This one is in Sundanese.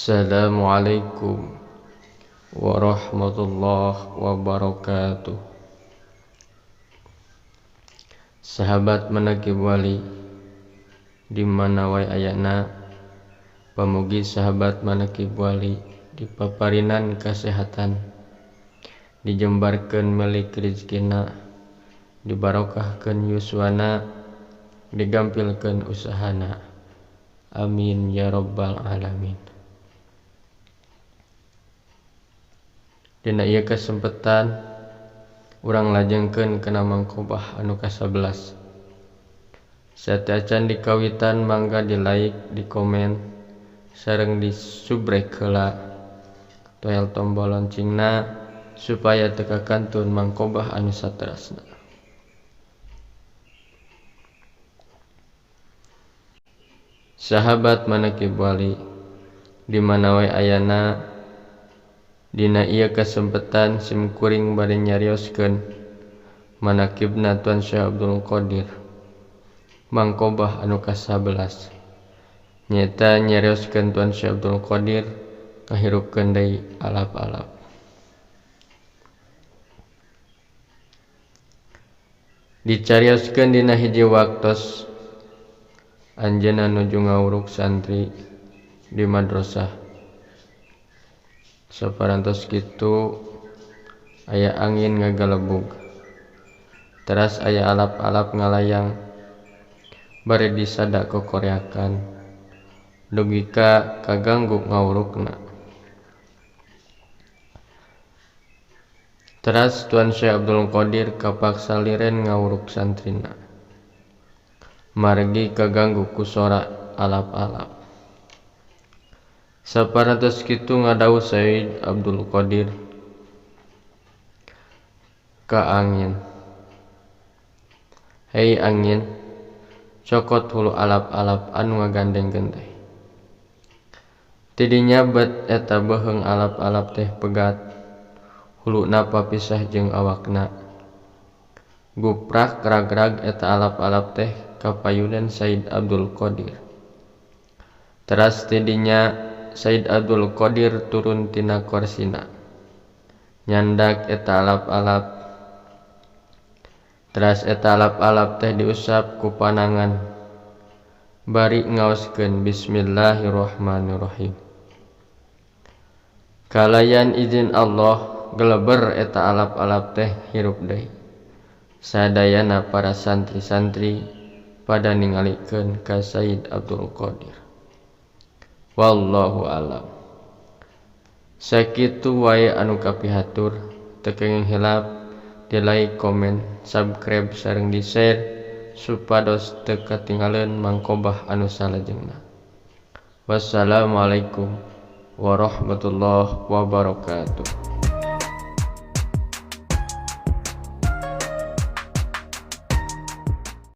Assalamualaikum warahmatullahi wabarakatuh. Sahabat Manaqib Wali di mana wae ayana, pamugi sahabat Manaqib Wali dipaparinan kasehatan, dijembarkeun milik rizkina, dibarokahkeun yuswana, digampilkeun usahana. Amin ya rabbal alamin. Dina ieu kesempatan urang lajengkeun kana mangqobah anu ka-11. Sateuacan dikawitan mangga di like, di komen, sareng di subrek heula. Toel tombol loncengna supaya teu kakantun mangqobah anu saterasna. Sahabat Manaqib Wali di mana wae ayana, dina ieu kesempatan sim kuring bade nyarioskeun manaqibna Tuan Syekh Abdul Qadir mangqobah anu ka-11. Nyaeta nyarioskeun Tuan Syekh Abdul Qadir ngahirupkeun deui alap-alap. Dicarioskeun dina hiji waktos anjeunna nuju ngawuruk santri di madrasah. Saparantos kitu aya angin ngagalebug, teras aya alap-alap ngalayang bari disada kokoreakan dugi ka kaganggu ngawurukna. Teras Tuan Syekh Abdul Qadir kapaksa liren ngawuruk santrina margi kaganggu ku sora alap-alap. Saparantos kitu ngadawuh Sayyid Abdul Qadir ka angin, "Hei angin, cokot hulu alap-alap anu ngagandengkeun teh." Tidinya bet eta beuheung alap-alap teh pegat, huluna papisah jeung awakna. Guprak rag-rag eta alap-alap teh kapayunan Sayyid Abdul Qadir. Teras tidinya Sayyid Abdul Qadir turun tina korsina, nyandak eta alap-alap. Teras eta alap-alap teh diusap ku panangan bari ngaoskeun bismillahirrahmanirrahim. Kalayan izin Allah geleber eta alap-alap teh hirup deui. Sadayana para santri-santri pada ningalikeun ka Sayyid Abdul Qadir. Wallahu alam. Sakitu wae anu kapihatur, teu kenging hilap di like, komen, subscribe sareng di share supados teu katinggaleun mangqobah anu salajengna. Wassalamualaikum warahmatullahi wabarakatuh.